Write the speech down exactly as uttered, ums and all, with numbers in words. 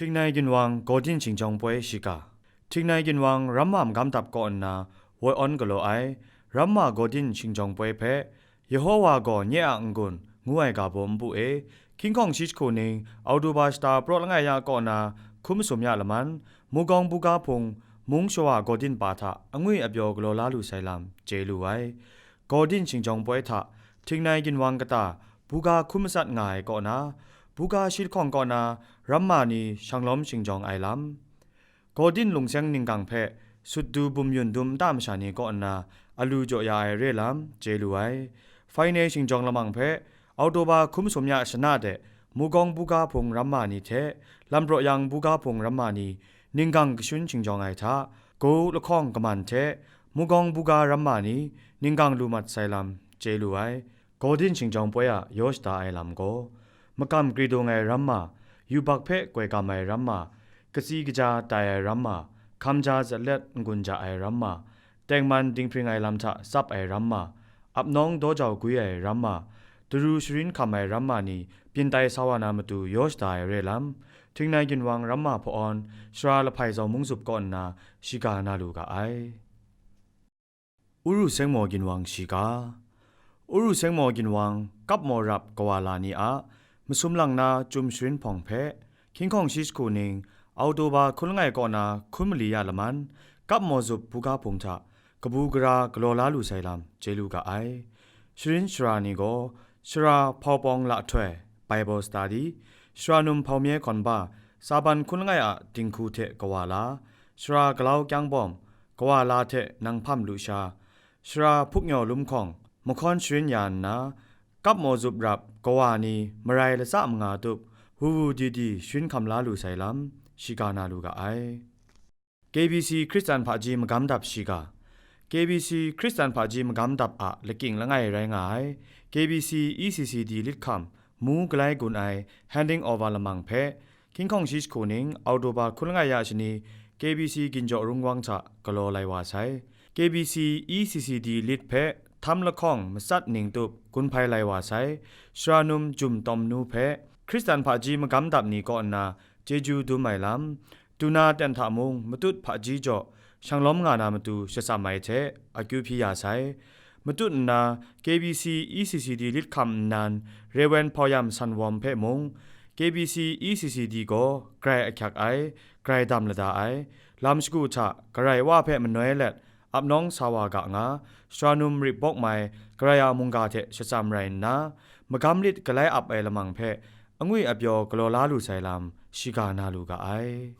Htingnai ginwang Gawdin Shingjawng Poi Shiga. Htingnai ginwang Ramma magam dap kaw nna woi awn galaw ai Ramma Gawdin Shingjawng Poi hpe, Yehowa gaw nye a n-gun ngu ai ga baw npu e, hkying hkawng shi jahku ning Oktoba shata praw langai ya kaw na hkum masum ya laman, Mugawng buga hpung mung shawa Gawdin pa hta angwi apyaw galaw la lu sai lam chye lu ai. Gawdin Shingjawng Poi hta Htingnai ginwang kata buga hkum matsat nga ai kaw na, buga shi lahkawng kaw na Ramma ni shanglawm shingjawng ai lam, Gawdin lungseng ninggang hpe sut du bum yun dum nta masha ni kaw nna alu jaw ya ai re lam chye lu ai. Hpainei shingjawng lamang hpe Oktoba hkum sum ya shana de Mugawng buga hpung Ramma ni hte Lampraw Yang buga hpung Ramma ni ninggang kashun shingjawng ai hta, Go lahkawng kaman hte Mugawng buga Ramma ni ninggang lu mat sai lam chye lu ai. Gawdin Shingjawng Poi a yaw shada ai lam gaw, makam kridung ai Ramma, yubak hpe koi gam ai Ramma, katsi kaja tai ai Ramma, hkamja zatlet n-gun ja ai Ramma, tengman dinghpring ai lam hta tsap ai Ramma, apnawng daw jau gwi ai Ramma, daru sharin hkam ai Ramma ni byin tai sa wa na matu yaw shada ai re lam, Htingnai ginwang Ramma hpawn Sara Lahpai Zau Mung Zup kaw nna shiga na lu ga ai. Uru Sengmaw ginwang shiga. Uru Sengmaw ginwang Kapmaw Rap Kawa La ni a masum lang na Chyum Sharin Hpawng hpe, hkying hkawng shi jahku ning Oktoba hkun langai kaw na hkun mali ya laman, Kapmaw Zup buga hpung hta kabu gara galaw la lu sai lam chye lu ga ai. Sharin shara ni gaw, Sara Hpawpawng Lahtoi, Bible Study, Sara Num Hpaumye Hkawnba, Saban hkun langai a dinghku hte kawa la, Sara Galau Kyangbawm, kawa la hte nang hpam lusha, Sara Hpuknyaw Lumhkawng, mahkawn sharin ya nna, Kapmaw Zup Rap kawa ni marai latsa manga tup, wu wu di di sharin hkam la lu sai lam, shiga na lu ga ai. K B C Hkristan Hpaji Magam Dap Shiga. K B C Hkristan Hpaji Magam Dap a lakying langai rai nga ai, K B C E C C D lit hkam, mu galai gun ai handing over lamang hpe, hkying hkawng shi jahku ning Oktoba hkun langai ya shani K B C Ginjaw Rungwang hta galaw lai wa sai. K B C E C C D lit hpe htam lahkawng matsat ning tup gun hpai lai wa sai. Sara Num Jum Tawm Nu hpe Hkristan Hpaji Magam Dap ni kaw nna chyeju dum ai lam, Duna ten hta mung matut hpaji jaw shanglawm nga na matu shatsam ai hte akyu hpyi ya sai. Matut nna K B C E C C D lit hkam nnan Rewen Hpauyam Sanwawm hpe mung, K B C E C C D gaw grai ahkyak ai, grai dam lada ai, lam shagu hta garai wa hpe manoi let apnawng sa wa ga nga, Sara Num Rip Bawk Mai Karai a mungga hte shatsam rai nna, magam lit galai ap ai lamang hpe angwi apyaw galaw la lu sai lam shiga na lu ga ai.